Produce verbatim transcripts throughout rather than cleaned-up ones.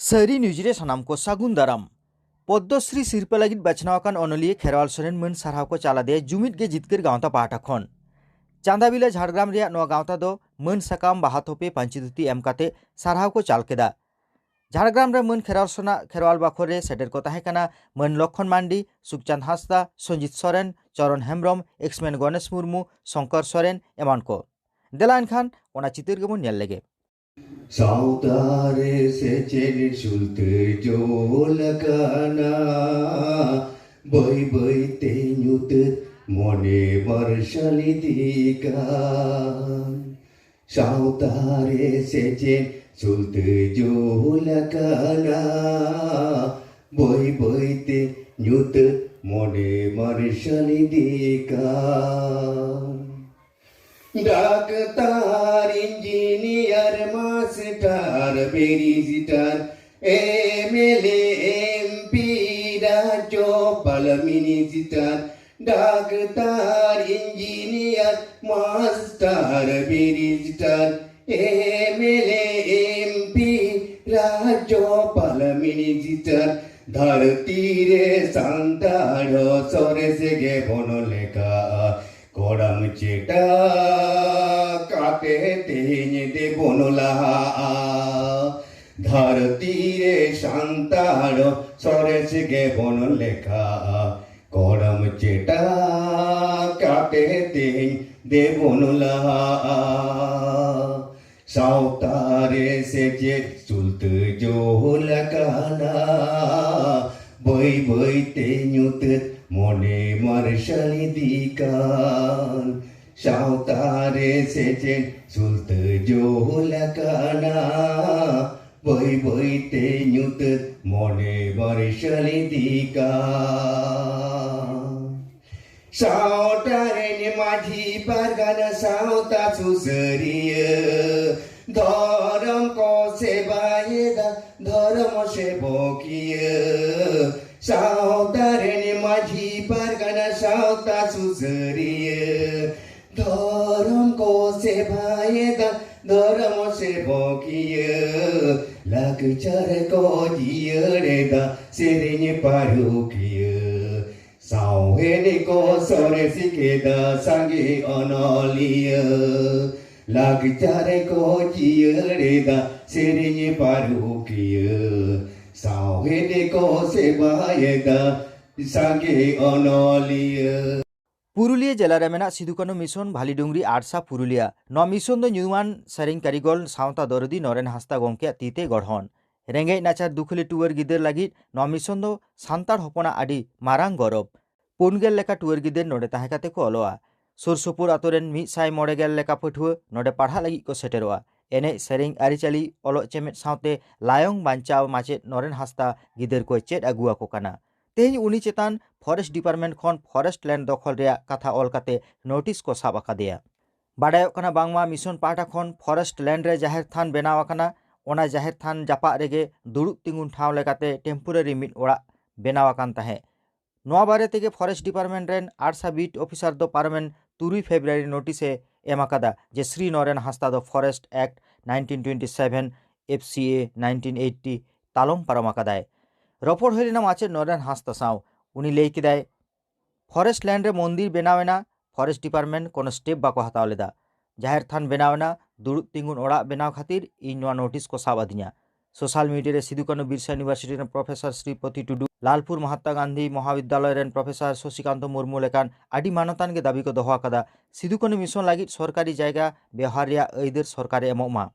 ᱥᱟᱹᱨᱤ ᱱᱤᱭᱩᱡᱽ ᱨᱮ ᱥᱟᱱᱟᱢ ᱠᱚ ᱥᱟᱹᱜᱩᱱ ᱫᱟᱨᱟᱢ᱾ ᱯᱚᱫᱽᱫᱚᱥᱨᱤ ᱥᱤᱨᱯᱟᱹ ᱞᱟᱹᱜᱤᱫ ᱵᱟᱪᱷᱱᱟᱣ ᱟᱠᱟᱱ ᱚᱱᱚᱞᱤᱭᱟᱹ ᱠᱷᱮᱨᱣᱟᱞ ᱥᱚᱨᱮᱱ ᱢᱟᱹᱱ ᱥᱟᱨᱦᱟᱣ ᱠᱚ ᱪᱟᱞ ᱟᱫᱮᱭᱟ ᱡᱩᱢᱤᱫ ᱜᱮ ᱡᱤᱛᱠᱟᱹᱨ ᱜᱟᱶᱛᱟ ᱯᱟᱦᱴᱟ ᱠᱷᱚᱱ᱾ ᱪᱟᱸᱫᱟᱵᱤᱞᱟ ᱡᱷᱟᱲᱜᱨᱟᱢ ᱨᱮᱭᱟᱜ ᱱᱚᱣᱟ ᱜᱟᱶᱛᱟ ᱫᱚ ᱢᱟᱹᱱ ᱥᱟᱠᱟᱢ, ᱵᱟᱦᱟ ᱛᱷᱚᱯᱮ, ᱯᱟᱹᱧᱪᱤ ᱫᱷᱩᱛᱤ ᱮᱢ ᱠᱟᱛᱮ ᱥᱟᱨᱦᱟᱣ ᱠᱚ ᱪᱟᱞ ᱠᱮᱫᱟ᱾ ᱡᱷᱟᱲᱜᱨᱟᱢ ᱨᱮ ᱢᱟᱹᱱ ᱠᱷᱮᱨᱣᱟᱞ ᱥᱚᱨᱮᱱᱟᱜ ᱠᱷᱮᱨᱣᱟᱞ ᱵᱟᱠᱷᱳᱞ ᱨᱮ ᱥᱮᱴᱮᱨ ᱠᱚ ᱛᱟᱦᱮᱸ ᱠᱟᱱᱟ ᱢᱟᱹᱱ ᱞᱚᱠᱷᱚᱱ ᱢᱟᱱᱰᱤ, ᱥᱩᱠᱪᱟᱸᱫᱽ ᱦᱟᱸᱥᱫᱟ, ᱥᱚᱧᱡᱤᱛ ᱥᱚᱨᱮᱱ, ᱪᱚᱨᱚᱱ ᱦᱮᱢᱵᱨᱚᱢ, ᱮᱠᱥᱢᱮᱱ ᱜᱚᱱᱮᱥ ᱢᱩᱨᱢᱩ, ᱥᱚᱝᱠᱚᱨ ᱥᱚᱨᱮᱱ ᱮᱢᱟᱱ ᱠᱚ᱾ ᱫᱮᱞᱟ ᱮᱱᱠᱷᱟᱱ ᱚᱱᱟ ᱪᱤᱛᱟᱹᱨ ᱜᱮᱵᱚᱱ ᱧᱮᱞ ᱞᱮᱜᱮ᱾ ᱥᱟᱶᱛᱟ ᱨᱮ ᱥᱮᱪᱮᱫ ᱥᱩᱞᱛᱟᱹ ᱡᱚᱞ ᱟᱠᱟᱱᱟ, ᱵᱟᱹᱭ ᱵᱟᱹᱭ ᱛᱮ ᱧᱩᱛᱟᱹᱛ ᱢᱚᱱᱮ ᱢᱟᱨᱥᱟᱞ ᱤᱫᱤᱜ ᱠᱟᱱ᱾ ᱥᱟᱶᱛᱟ ᱨᱮ ᱥᱮᱪᱮᱫ ᱥᱩᱞᱛᱟᱹ ᱡᱚᱞ ᱟᱠᱟᱱᱟ, ᱵᱟᱹᱭ ᱵᱟᱹᱭ ᱛᱮ ᱧᱩᱛᱟᱹᱛ ᱢᱚᱱᱮ ᱢᱟᱨᱥᱟᱞ ᱤᱫᱤᱜ ᱠᱟᱱ᱾ Doctor, engineer, master, barrister, M L A, M P, ᱨᱟᱡᱽᱡᱚᱯᱟᱞ, minister, doctor, engineer, master, barrister, M L A, M P, ᱨᱟᱡᱽᱡᱚᱯᱟᱞ, ᱢᱤᱱᱤᱥᱴᱟᱨ, ᱫᱷᱟᱹᱨᱛᱤ ᱨᱮ ᱥᱟᱱᱛᱟᱲ ᱥᱚᱨᱮᱥ ᱜᱮᱵᱚᱱ ᱞᱮᱠᱷᱟᱜᱼᱟ᱾ ᱠᱚᱲᱟᱢ ᱪᱮᱴᱟ ᱠᱟᱛᱮ ᱛᱮᱦᱮᱧ ᱫᱮᱵᱚᱱ ᱞᱟᱦᱟᱜᱼᱟ᱾ ᱫᱷᱟᱹᱨᱛᱤ ᱨᱮ ᱥᱟᱱᱛᱟᱲ ᱥᱚᱨᱮᱥ ᱜᱮᱵᱚᱱ ᱞᱮᱠᱷᱟᱜᱼᱟ᱾ ᱠᱚᱲᱟᱢ ᱪᱮᱴᱟ ᱠᱟᱛᱮ ᱛᱮᱦᱮᱧ ᱫᱮᱵᱚᱱ ᱞᱟᱦᱟᱜᱼᱟ᱾ ᱥᱟᱶᱛᱟ ᱨᱮ ᱥᱮᱪᱮᱫ ᱥᱩᱞᱛᱟᱹ ᱡᱚᱞ ᱟᱠᱟᱱᱟ, ᱵᱟᱹᱭ ᱵᱟᱹᱭ ᱛᱮ ᱧᱩᱛᱟᱹᱛ ᱢᱚᱱᱮ ᱢᱟᱨᱥᱟᱞ ᱤᱫᱤᱜ ᱠᱟᱱ᱾ ᱥᱟᱶᱛᱟ ᱨᱮ ᱥᱮᱪᱮᱫ ᱥᱩᱞᱛᱟᱹ ᱡᱚᱞ ᱟᱠᱟᱱᱟ, ᱵᱟᱹᱭ ᱵᱟᱹᱭ ᱛᱮ ᱧᱩᱛᱟᱹᱛ ᱢᱚᱱᱮ ᱢᱟᱨᱥᱟᱞ ᱤᱫᱤᱜ ᱠᱟᱱ᱾ ᱥᱟᱶᱛᱟ ᱨᱮᱱ ᱢᱟᱹᱡᱷᱤ ᱯᱟᱨᱜᱟᱱᱟ ᱥᱟᱶᱛᱟ ᱥᱩᱥᱟᱹᱨᱤᱭᱟᱹ, ᱫᱷᱚᱨᱚᱢ ᱠᱚ ᱥᱮᱵᱟᱭᱮᱫᱟ ᱫᱷᱚᱨᱚᱢ ᱥᱮᱵᱚᱠᱤᱭᱟᱹ᱾ ᱥᱟᱶᱛᱟ ᱨᱮᱱ ᱢᱟᱹᱡᱷᱤ ᱯᱟᱨᱜᱟᱱᱟ ᱥᱟᱶᱛᱟ ᱥᱩᱥᱟᱹᱨᱤᱭᱟᱹ, ᱫᱷᱚᱨᱚᱢ ᱠᱚ ᱥᱮᱵᱟᱭᱮᱫᱟ ᱫᱷᱚᱨᱚᱢ ᱥᱮᱵᱚᱠᱤᱭᱟᱹ᱾ ᱞᱟᱠᱪᱟᱨ ᱠᱚ ᱡᱤᱭᱟᱹᱲ ᱮᱫᱟ ᱥᱮᱨᱮᱧ ᱯᱟᱹᱨᱩᱠᱷᱤᱭᱟᱹ, ᱥᱟᱶᱦᱮᱫ ᱠᱚ ᱥᱚᱨᱮᱥ ᱠᱮᱫᱟ ᱥᱟᱸᱜᱮ ᱚᱱᱚᱞᱤᱭᱟᱹ᱾ ᱞᱟᱠᱪᱟᱨ ᱠᱚ ᱡᱤᱭᱟᱹᱲ ᱮᱫᱟ ᱥᱮᱨᱮᱧ ᱯᱟᱹᱨᱩᱠᱷᱤᱭᱟᱹ, ᱥᱟᱶᱦᱮᱫ ᱠᱚ ᱥᱮᱵᱟᱭᱮᱫᱟ ᱥᱟᱸᱜᱮ ᱚᱱᱚᱞᱤᱭᱟᱹ᱾ ᱯᱩᱨᱩᱞᱤᱭᱟᱹ ᱡᱮᱞᱟ ᱨᱮ ᱢᱮᱱᱟᱜ ᱥᱤᱫᱩ ᱠᱟᱹᱱᱦᱩ ᱢᱤᱥᱚᱱ, ᱵᱷᱟᱞᱤᱰᱩᱝᱨᱤ, ᱟᱲᱥᱟ, ᱯᱩᱨᱩᱞᱤᱭᱟᱹ᱾ ᱱᱚᱣᱟ ᱢᱤᱥᱚᱱ ᱫᱚ ᱧᱩᱢᱟᱱ ᱥᱮᱨᱮᱧ ᱠᱟᱹᱨᱤᱜᱚᱞ ᱥᱟᱶᱛᱟ ᱫᱚᱨᱚᱫᱤ ᱱᱚᱨᱮᱱ ᱦᱟᱸᱥᱫᱟ ᱜᱚᱢᱠᱮᱭᱟᱜ ᱛᱤ ᱛᱮ ᱜᱚᱲᱦᱚᱱ᱾ ᱨᱮᱸᱜᱮᱡ ᱱᱟᱪᱟᱨ ᱫᱩᱠᱷᱟᱹᱞᱤ ᱴᱩᱣᱟᱹᱨ ᱜᱤᱫᱟᱹᱨ ᱞᱟᱹᱜᱤᱫ ᱱᱚᱣᱟ ᱢᱤᱥᱚᱱ ᱫᱚ ᱥᱟᱱᱛᱟᱲ ᱦᱚᱯᱚᱱᱟᱜ ᱟᱹᱰᱤ ᱢᱟᱨᱟᱝ ᱜᱚᱨᱚᱵᱽ᱾ ᱯᱩᱱ ᱜᱮᱞ ᱞᱮᱠᱟ ᱴᱩᱣᱟᱹᱨ ᱜᱤᱫᱟᱹᱨ ᱱᱚᱰᱮ ᱛᱟᱦᱮᱸ ᱠᱟᱛᱮ ᱠᱚ ᱚᱞᱚᱜᱼᱟ᱾ ᱥᱩᱨ ᱥᱩᱯᱩᱨ ᱟᱛᱳ ᱨᱮᱱ ᱢᱤᱫ ᱥᱟᱭ ᱢᱚᱬᱮ ᱜᱮᱞ ᱞᱮᱠᱟ ᱯᱟᱹᱴᱷᱩᱣᱟᱹ ᱱᱚᱰᱮ ᱯᱟᱲᱦᱟᱜ ᱞᱟᱹᱜᱤᱫ ᱠᱚ ᱥᱮᱴᱮᱨᱚᱜᱼᱟ᱾ ᱮᱱᱮᱡ, ᱥᱮᱨᱮᱧ, ᱟᱹᱨᱤᱪᱟᱹᱞᱤ, ᱚᱞᱚᱜ ᱪᱮᱢᱮᱫ ᱥᱟᱶᱛᱮ ᱞᱟᱭᱚᱝ ᱵᱟᱧᱪᱟᱣ ᱢᱟᱪᱮᱫ ᱱᱚᱨᱮᱱ ᱦᱟᱸᱥᱫᱟ ᱜᱤᱫᱟᱹᱨ ᱠᱚᱭ ᱪᱮᱫ ᱟᱹᱜᱩ ᱟᱠᱚ ᱠᱟᱱᱟ᱾ ᱛᱮᱦᱮᱧ ᱩᱱᱤ ᱪᱮᱛᱟᱱ ᱯᱷᱚᱨᱮᱥᱴ ᱰᱤᱯᱟᱨᱴᱢᱮᱱᱴ ᱠᱷᱚᱱ ᱯᱷᱚᱨᱮᱥᱴ ᱞᱮᱱᱰ ᱫᱚᱠᱷᱚᱞ ᱨᱮᱭᱟᱜ ᱠᱟᱛᱷᱟ ᱚᱞ ᱠᱟᱛᱮ ᱱᱳᱴᱤᱥ ᱠᱚ ᱥᱟᱵ ᱟᱠᱟᱫᱮᱭᱟ᱾ ᱵᱟᱰᱟᱭᱚᱜ ᱠᱟᱱᱟ, ᱵᱟᱝᱢᱟ ᱢᱤᱥᱚᱱ ᱯᱟᱦᱴᱟ ᱠᱷᱚᱱ ᱯᱷᱚᱨᱮᱥᱴ ᱞᱮᱱᱰ ᱨᱮ ᱡᱟᱦᱮᱨ ᱛᱷᱟᱱ ᱵᱮᱱᱟᱣ ᱟᱠᱟᱱᱟ᱾ ᱚᱱᱟ ᱡᱟᱦᱮᱨ ᱛᱷᱟᱱ ᱡᱟᱯᱟᱜ ᱨᱮᱜᱮ ᱫᱩᱲᱩᱵ ᱛᱤᱸᱜᱩᱱ ᱴᱷᱟᱶ ᱞᱮᱠᱟᱛᱮ ᱴᱮᱢᱯᱳᱨᱟᱨᱤ ᱢᱤᱫ ᱚᱲᱟᱜ ᱵᱮᱱᱟᱣ ᱟᱠᱟᱱ ᱛᱟᱦᱮᱸᱫ᱾ ᱱᱚᱣᱟ ᱵᱟᱨᱮ ᱛᱮᱜᱮ ᱯᱷᱚᱨᱮᱥᱴ ᱰᱤᱯᱟᱨᱴᱢᱮᱱᱴ ᱨᱮᱱ ᱟᱲᱥᱟ ᱵᱤᱴ ᱚᱯᱷᱤᱥᱟᱨ ᱫᱚ ᱯᱟᱨᱚᱢᱮᱱ ᱛᱩᱨᱩᱭ ᱯᱷᱮᱵᱽᱨᱩᱣᱟᱨᱤ ᱱᱳᱴᱤᱥ ᱮ ᱮᱢ ᱟᱠᱟᱫᱟ ᱡᱮ ᱥᱨᱤ ᱱᱚᱨᱮᱱ ᱦᱟᱸᱥᱫᱟ ᱫᱚ forest act nineteen twenty seven, F C A nineteen eighty ᱛᱟᱞᱚᱢ ᱯᱟᱨᱚᱢ ᱟᱠᱟᱫᱟᱭ᱾ ᱨᱚᱯᱚᱲ ᱦᱩᱭ ᱞᱮᱱᱟ ᱢᱟᱪᱮᱫ ᱱᱚᱨᱮᱱ ᱦᱟᱸᱥᱫᱟ ᱥᱟᱶ᱾ ᱩᱱᱤ ᱞᱟᱹᱭ ᱠᱮᱫᱟᱭ, ᱯᱷᱚᱨᱮᱥᱴ ᱞᱮᱱᱰ ᱨᱮ ᱢᱚᱱᱫᱤᱨ ᱵᱮᱱᱟᱣ ᱮᱱᱟ, ᱯᱷᱚᱨᱮᱥᱴ ᱰᱤᱯᱟᱨᱴᱢᱮᱱᱴ ᱠᱳᱱᱳ ᱥᱴᱮᱯ ᱵᱟᱠᱚ ᱦᱟᱛᱟᱣ ᱞᱮᱫᱟ᱾ ᱡᱟᱦᱮᱨ ᱛᱷᱟᱱ ᱵᱮᱱᱟᱣ ᱮᱱᱟ, ᱫᱩᱲᱩᱵ ᱛᱤᱸᱜᱩᱱ ᱚᱲᱟᱜ ᱵᱮᱱᱟᱣ ᱠᱷᱟᱹᱛᱤᱨ ᱤᱧ ᱱᱚᱣᱟ ᱱᱳᱴᱤᱥ ᱠᱚ ᱥᱟᱵ ᱟᱹᱫᱤᱧᱟ᱾ ᱥᱳᱥᱟᱞ ᱢᱤᱰᱤᱭᱟ ᱨᱮ ᱥᱤᱫᱩ ᱠᱟᱹᱱᱦᱩ ᱵᱤᱨᱥᱟ ᱤᱭᱩᱱᱤᱵᱷᱟᱨᱥᱤᱴᱤ ᱨᱮᱱ ᱯᱨᱚᱯᱷᱮᱥᱚᱨ ᱥᱨᱤᱯᱚᱛᱤ ᱴᱩᱰᱩ, ᱞᱟᱞᱯᱩᱨ ᱢᱚᱦᱟᱛᱢᱟ ᱜᱟᱱᱫᱷᱤ ᱢᱚᱦᱟᱵᱤᱫᱽᱫᱟᱞᱚᱭ ᱨᱮᱱ ᱯᱨᱚᱯᱷᱮᱥᱚᱨ ᱥᱚᱥᱤᱠᱟᱱᱛᱚ ᱢᱩᱨᱢᱩ ᱞᱮᱠᱟᱱ ᱟᱹᱰᱤ ᱢᱟᱱᱚᱛᱟᱱ ᱜᱮ ᱫᱟᱹᱵᱤ ᱠᱚ ᱫᱚᱦᱚ ᱟᱠᱟᱫᱟ, ᱥᱤᱫᱩ ᱠᱟᱹᱱᱦᱩ ᱢᱤᱥᱚᱱ ᱞᱟᱹᱜᱤᱫ ᱥᱚᱨᱠᱟᱨᱤ ᱡᱟᱭᱜᱟ ᱵᱮᱣᱦᱟᱨ ᱨᱮᱭᱟᱜ ᱟᱹᱭᱫᱟᱹᱨ ᱥᱚᱨᱠᱟᱨᱮ ᱮᱢᱚᱜ ᱢᱟ᱾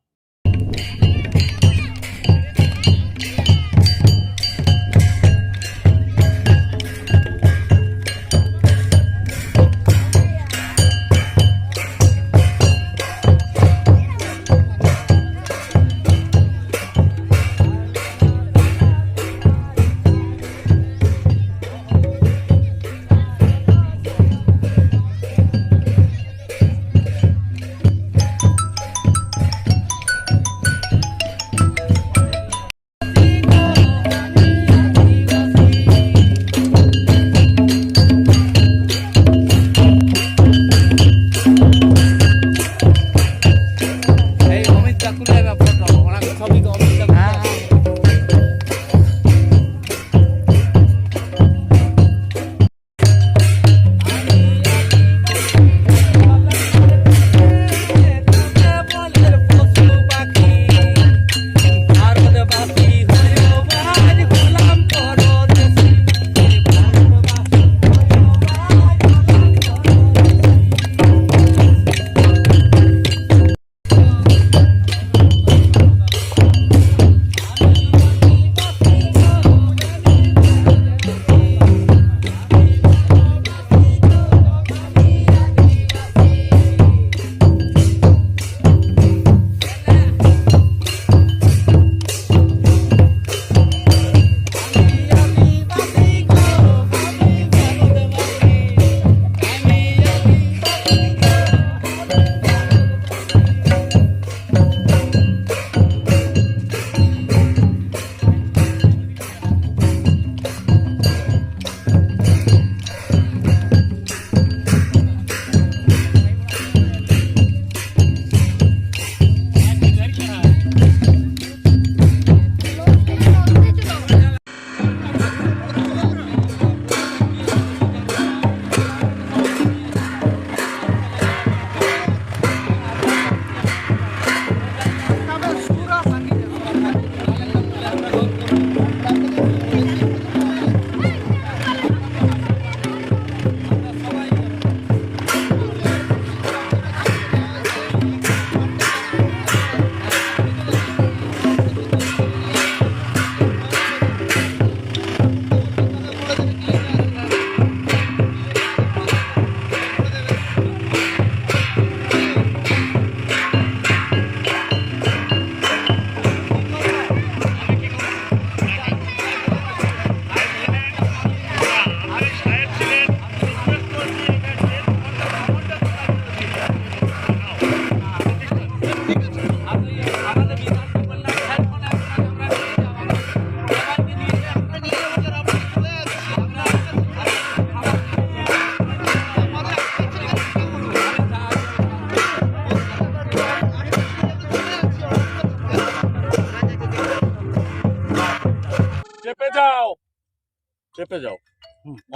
চেপে যাও।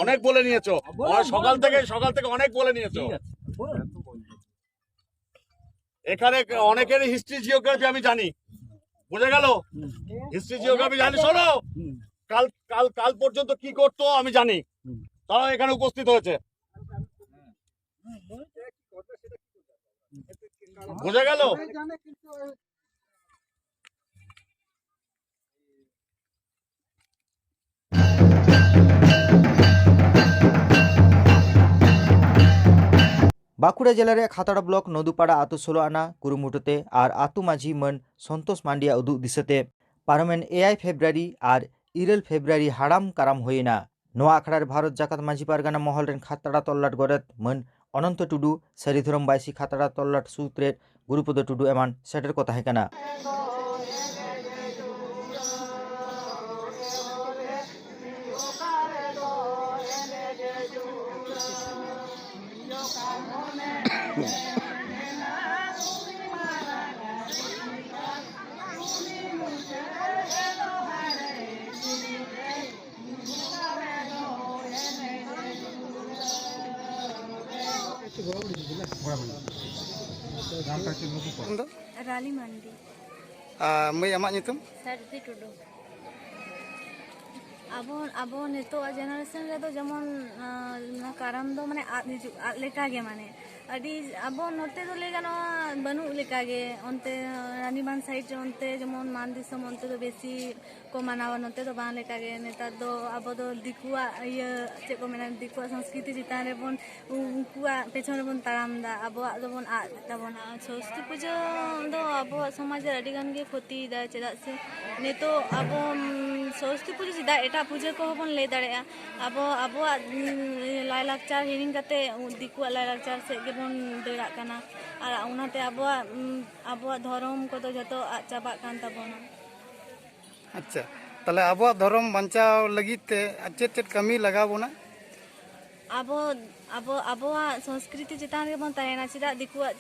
অনেক বলে নিয়েছো। আমার সকাল থেকে, সকাল থেকে অনেক বলে নিয়েছো। ঠিক আছে, বলো। এখানে অনেকের হিস্ট্রি জিওগ্রাফি আমি জানি, বুঝে গেল? হিস্ট্রি জিওগ্রাফি জানি। শোনো, কাল কাল কাল পর্যন্ত কি করতো আমি জানি। তারা এখানে উপস্থিত হয়েছে, বুঝে গেল? ᱵᱟᱸᱠᱩᱲᱟ ᱡᱮᱞᱟ ᱨᱮᱭᱟᱜ ᱠᱷᱟᱛᱲᱟ ᱵᱞᱚᱠ ᱱᱚᱫᱩᱯᱟᱲᱟ ᱟᱹᱛᱩ ᱥᱳᱞᱳ ᱟᱱᱟ ᱠᱩᱨᱩᱢᱩᱴᱩ ᱛᱮ ᱟᱨ ᱟᱹᱛᱩ ᱢᱟᱹᱡᱷᱤ ᱢᱟᱹᱱ ᱥᱚᱱᱛᱳᱥ ᱢᱟᱱᱰᱤᱭᱟᱜ ᱩᱫᱩᱜ ᱫᱤᱥᱟᱹᱛᱮ ᱯᱟᱨᱚᱢᱮᱱ ᱮᱭᱟᱭ ᱯᱷᱮᱵᱽᱨᱩᱣᱟᱨᱤ ᱟᱨ ᱤᱨᱟᱹᱞ ᱯᱷᱮᱵᱽᱨᱩᱣᱟᱨᱤ ᱦᱟᱲᱟᱢ ᱠᱟᱨᱟᱢ ᱦᱩᱭᱮᱱᱟ᱾ ᱱᱚᱣᱟ ᱟᱠᱷᱲᱟ ᱨᱮ ᱵᱷᱟᱨᱚᱛ ᱡᱟᱠᱟᱛ ᱢᱟᱹᱡᱷᱤ ᱯᱟᱨᱜᱟᱱᱟ ᱢᱚᱦᱚᱞ ᱨᱮᱱ ᱠᱷᱟᱛᱲᱟ ᱛᱚᱞᱞᱟᱴ ᱜᱚᱰᱮᱛ ᱢᱟᱹᱱ ᱚᱱᱚᱱᱛᱚ ᱴᱩᱰᱩ, ᱥᱟᱹᱨᱤ ᱫᱷᱚᱨᱚᱢ ᱵᱟᱭᱥᱤ ᱠᱷᱟᱛᱲᱟ ᱛᱚᱞᱞᱟᱴ ᱥᱩᱛᱨᱮᱫ ᱜᱩᱨᱩᱯᱚᱫᱚ ᱴᱩᱰᱩ ᱮᱢᱟᱱ ᱥᱮᱴᱮᱨ ᱠᱚ ᱛᱟᱦᱮᱸ ᱠᱟᱱᱟ᱾ ᱧᱩᱛᱩᱢ ᱫᱚ? ᱨᱟᱞᱤ ᱢᱟᱱᱰᱤ᱾ ᱟᱨ ᱢᱟᱹᱭ, ᱟᱢᱟᱜ ᱧᱩᱛᱩᱢ? ᱥᱟᱨᱫᱤ ᱴᱩᱰᱩ᱾ ᱟᱵᱚ, ᱟᱵᱚ ᱱᱤᱛᱚᱜᱟᱜ ᱡᱮᱱᱟᱨᱮᱥᱚᱱ ᱨᱮᱫᱚ ᱡᱮᱢᱚᱱ, ᱟᱸ, ᱱᱚᱣᱟ ᱠᱟᱨᱟᱢ ᱫᱚ ᱢᱟᱱᱮ ᱟᱫ ᱦᱤᱡᱩᱜ, ᱟᱫ ᱞᱮᱠᱟᱜᱮ, ᱢᱟᱱᱮ ᱟᱹᱰᱤ, ᱟᱵᱚ ᱱᱚᱛᱮ ᱫᱚ ᱞᱟᱹᱭ ᱜᱟᱱᱚᱜᱼᱟ ᱵᱟᱹᱱᱩᱜ ᱞᱮᱠᱟᱜᱮ᱾ ᱚᱱᱛᱮ ᱨᱟᱱᱤᱵᱟᱸᱫᱷ ᱥᱟᱭᱤᱰ ᱨᱮ ᱚᱱᱛᱮ ᱡᱮᱢᱚᱱ ᱢᱟᱱ ᱫᱤᱥᱚᱢ, ᱚᱱᱛᱮ ᱫᱚ ᱵᱮᱥᱤ ᱠᱚ ᱢᱟᱱᱟᱣᱟ, ᱱᱚᱛᱮ ᱫᱚ ᱵᱟᱝ ᱞᱮᱠᱟᱜᱮ᱾ ᱱᱮᱛᱟᱨ ᱫᱚ ᱟᱵᱚ ᱫᱚ ᱫᱤᱠᱩᱣᱟᱜ ᱤᱭᱟᱹ, ᱪᱮᱫ ᱠᱚ ᱢᱮᱱᱟ, ᱫᱤᱠᱩᱣᱟᱜ ᱥᱚᱝᱥᱠᱨᱤᱛᱤ ᱪᱮᱛᱟᱱ ᱨᱮᱵᱚᱱ, ᱩᱱᱠᱩᱣᱟᱜ ᱯᱮᱪᱷᱚᱱ ᱨᱮᱵᱚᱱ ᱛᱟᱲᱟᱢ ᱮᱫᱟ, ᱟᱵᱚᱣᱟᱜ ᱫᱚᱵᱚᱱ ᱟᱫ ᱮᱫ ᱛᱟᱵᱚᱱᱟ᱾ ᱥᱚᱨᱚᱥᱚᱛᱤ ᱯᱩᱡᱟᱹ ᱫᱚ ᱟᱵᱚᱣᱟᱜ ᱥᱚᱢᱟᱡᱽ ᱨᱮ ᱟᱹᱰᱤ ᱜᱟᱱ ᱜᱮ ᱠᱷᱚᱛᱤᱭᱮᱫᱟ, ᱪᱮᱫᱟᱜ ᱥᱮ ᱱᱤᱛᱚᱜ ᱟᱵᱚ, ᱩᱢ, ᱥᱚᱨᱚᱥᱚᱛᱤ ᱯᱩᱡᱟᱹ ᱪᱮᱫᱟᱜ, ᱮᱴᱟᱜ ᱯᱩᱡᱟᱹ ᱠᱚᱦᱚᱸ ᱵᱚᱱ ᱞᱟᱹᱭ ᱫᱟᱲᱮᱭᱟᱜᱼᱟ, ᱟᱵᱚ ᱟᱵᱚᱣᱟᱜ, ᱩᱢ, ᱞᱟᱭᱞᱟᱠᱪᱟᱨ ᱦᱤᱲᱤᱧ ᱠᱟᱛᱮ ᱫᱤᱠᱩᱣᱟᱜ ᱞᱟᱭᱞᱟᱠᱪᱟᱨ ᱥᱮᱫ ᱜᱮᱵᱚᱱ ᱫᱟᱹᱲᱟᱜ ᱠᱟᱱᱟ᱾ ᱟᱨ ᱚᱱᱟᱛᱮ ᱟᱵᱚᱣᱟᱜ, ᱩᱢ, ᱟᱵᱚᱣᱟᱜ ᱫᱷᱚᱨᱚᱢ ᱠᱚᱫᱚ ᱡᱚᱛᱚ ᱟᱫ ᱪᱟᱵᱟᱜ ᱠᱟᱱ ᱛᱟᱵᱚᱱᱟ᱾ ᱟᱪᱪᱷᱟ, ᱛᱟᱦᱚᱞᱮ ᱟᱵᱚᱣᱟᱜ ᱫᱷᱚᱨᱚᱢ ᱵᱟᱧᱪᱟᱣ ᱞᱟᱹᱜᱤᱫ ᱛᱮ ᱟᱨ ᱪᱮᱫ ᱪᱮᱫ ᱠᱟᱹᱢᱤ ᱞᱟᱜᱟᱣ ᱵᱚᱱᱟ? ᱟᱵᱚ ᱟᱵᱚ ᱟᱵᱚᱣᱟᱜ ᱥᱚᱝᱥᱠᱨᱤᱛᱤ ᱪᱮᱛᱟᱱ ᱨᱮᱜᱮ ᱵᱚᱱ ᱛᱟᱦᱮᱱᱟ᱾ ᱪᱮᱫᱟᱜ ᱫᱤᱠᱩᱣᱟᱜ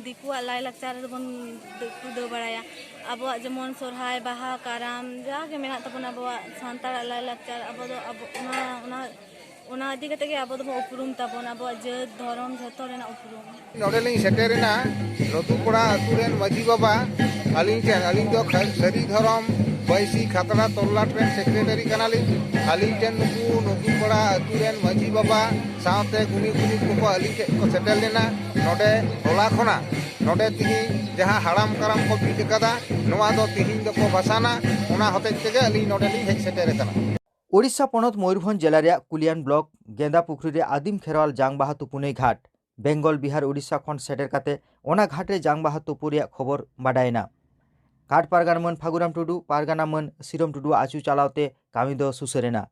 ᱫᱤᱠᱩᱣᱟᱜ ᱞᱟᱭᱼᱞᱟᱠᱪᱟᱨ ᱨᱮᱵᱚᱱ ᱫᱟᱹ- ᱠᱩᱫᱟᱹᱣ ᱵᱟᱲᱟᱭᱟ? ᱟᱵᱚᱣᱟᱜ ᱡᱮᱢᱚᱱ ᱥᱚᱨᱦᱟᱭ, ᱵᱟᱦᱟ, ᱠᱟᱨᱟᱢ, ᱡᱟᱜᱮ ᱢᱮᱱᱟᱜ ᱛᱟᱵᱚᱱᱟ ᱟᱵᱚᱣᱟᱜ ᱥᱟᱱᱛᱟᱲᱟᱜ ᱞᱟᱭᱼᱞᱟᱠᱪᱟᱨ, ᱟᱵᱚ ᱫᱚ ᱟᱵᱚ ᱚᱱᱟ ᱚᱱᱟ ᱚᱱᱟ ᱤᱫᱤ ᱠᱟᱛᱮ ᱜᱮ ᱟᱵᱚ ᱫᱚᱵᱚᱱ ᱩᱯᱨᱩᱢ ᱛᱟᱵᱚᱱ, ᱟᱵᱚᱣᱟᱜ ᱡᱟᱹᱛ, ᱫᱷᱚᱨᱚᱢ, ᱡᱷᱚᱛᱚ ᱨᱮᱱᱟᱜ ᱩᱯᱨᱩᱢ᱾ ᱱᱚᱰᱮ ᱞᱤᱧ ᱥᱮᱴᱮᱨᱮᱱᱟ ᱱᱚᱫᱩᱯᱟᱲᱟ ᱟᱹᱛᱩ ᱨᱮᱱ ᱢᱟᱹᱡᱷᱤ ᱵᱟᱵᱟ᱾ ᱟᱹᱞᱤᱧ ᱴᱷᱮᱱ, ᱟᱹᱞᱤᱧ ᱫᱚ ᱠᱷᱟ- ᱥᱟᱹᱨᱤ ᱫᱷᱚᱨᱚᱢ ᱵᱟᱹᱭᱥᱤ ᱠᱷᱟᱛᱲᱟ ᱛᱚᱞᱞᱟᱴ ᱨᱮᱱ ᱥᱮᱠᱨᱮᱴᱟᱨᱤ ᱠᱟᱱᱟᱞᱤᱧ᱾ ᱟᱹᱞᱤᱧ ᱴᱷᱮᱱ ᱱᱩᱠᱩ ᱱᱚᱫᱩᱯᱟᱲᱟ ᱟᱹᱛᱩ ᱨᱮᱱ ᱢᱟᱹᱡᱷᱤ ᱵᱟᱵᱟ ᱥᱟᱶᱛᱮ ᱜᱩᱱᱤ ᱜᱩᱱᱤ ᱠᱚᱠᱚ ᱟᱹᱞᱤᱧ ᱴᱷᱮᱱ ᱠᱚ ᱥᱮᱴᱮᱨ ᱞᱮᱱᱟ᱾ ᱱᱚᱰᱮ ᱦᱚᱞᱟ ᱠᱷᱚᱱᱟᱜ ᱱᱚᱰᱮ ᱛᱤᱦᱤᱧ ᱡᱟᱦᱟᱸ ᱦᱟᱲᱟᱢ ᱠᱟᱨᱟᱢ ᱠᱚ ᱵᱤᱫ ᱟᱠᱟᱫᱟ, ᱱᱚᱣᱟ ᱫᱚ ᱛᱤᱦᱤᱧ ᱫᱚᱠᱚ ᱵᱷᱟᱥᱟᱱᱟ᱾ ᱚᱱᱟ ᱦᱚᱛᱮᱡ ᱛᱮᱜᱮ ᱟᱹᱞᱤᱧ ᱱᱚᱰᱮ ᱞᱤᱧ ᱦᱮᱡ ᱥᱮᱴᱮᱨ ᱟᱠᱟᱱᱟ᱾ ᱳᱰᱤᱥᱟ ᱯᱚᱱᱚᱛ ᱢᱚᱭᱩᱨᱵᱷᱚᱸᱡᱽ ᱡᱮᱞᱟ ᱨᱮᱭᱟᱜ ᱠᱩᱞᱤᱭᱟᱱ ᱵᱞᱚᱠ ᱜᱮᱸᱫᱟ ᱯᱩᱠᱷᱨᱤ ᱨᱮ ᱟᱹᱫᱤᱢ ᱠᱷᱮᱨᱣᱟᱞ ᱡᱟᱝ ᱵᱟᱦᱟ ᱛᱩᱯᱩᱱᱟᱹᱭ ᱜᱷᱟᱴ ᱵᱮᱝᱜᱚᱞ, ᱵᱤᱦᱟᱨ, ᱳᱰᱤᱥᱟ ᱠᱷᱚᱱ ᱥᱮᱴᱮᱨ ᱠᱟᱛᱮ ᱚᱱᱟ ᱜᱷᱟᱴ ᱨᱮ ᱡᱟᱝ ᱵᱟᱦᱟ ᱛᱩᱯᱩ ᱨᱮᱭᱟᱜ ᱠᱷᱚᱵᱚᱨ ᱵᱟᱰᱟᱭᱮᱱᱟ᱾ ᱜᱷᱟᱴ ᱯᱟᱨᱜᱟᱱᱟ ᱢᱟᱹᱱ ᱯᱷᱟᱹᱜᱩᱨᱟᱢ ᱴᱩᱰᱩ, ᱯᱟᱨᱜᱟᱱᱟ ᱢᱟᱹᱱ ᱥᱤᱨᱚᱢ ᱴᱩᱰᱩᱣᱟᱜ ᱟᱹᱪᱩ ᱪᱟᱞᱟᱣ ᱛᱮ ᱠᱟᱹᱢᱤ ᱫᱚ ᱥᱩᱥᱟᱹᱨ ᱮᱱᱟ᱾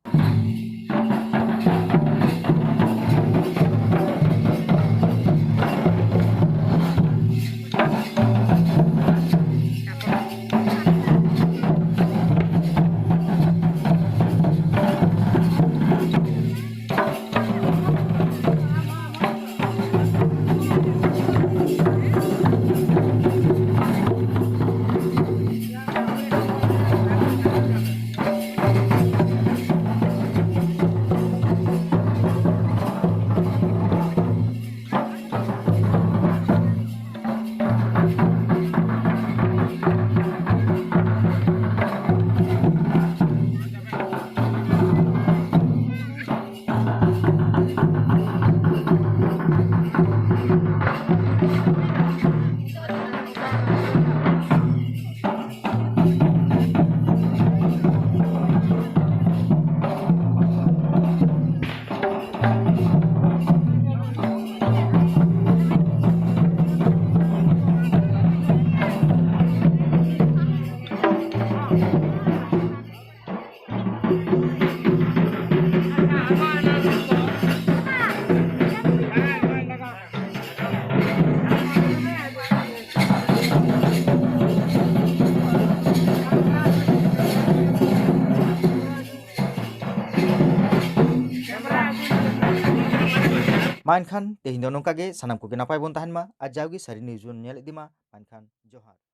ᱢᱟ ᱮᱱᱠᱷᱟᱱ ᱛᱮᱦᱮᱧ ᱫᱚ ᱱᱚᱝᱠᱟ ᱜᱮ, ᱥᱟᱱᱟᱢ ᱠᱚᱜᱮ ᱱᱟᱯᱟᱭ ᱵᱚᱱ ᱛᱟᱦᱮᱱ ᱢᱟ ᱟᱨ ᱡᱟᱣᱜᱮ ᱥᱟᱹᱨᱤ news ᱵᱚᱱ ᱧᱮᱞ ᱤᱫᱤ ᱢᱟ᱾ ᱢᱟ ᱮᱱᱠᱷᱟᱱ ᱡᱚᱦᱟᱨ᱾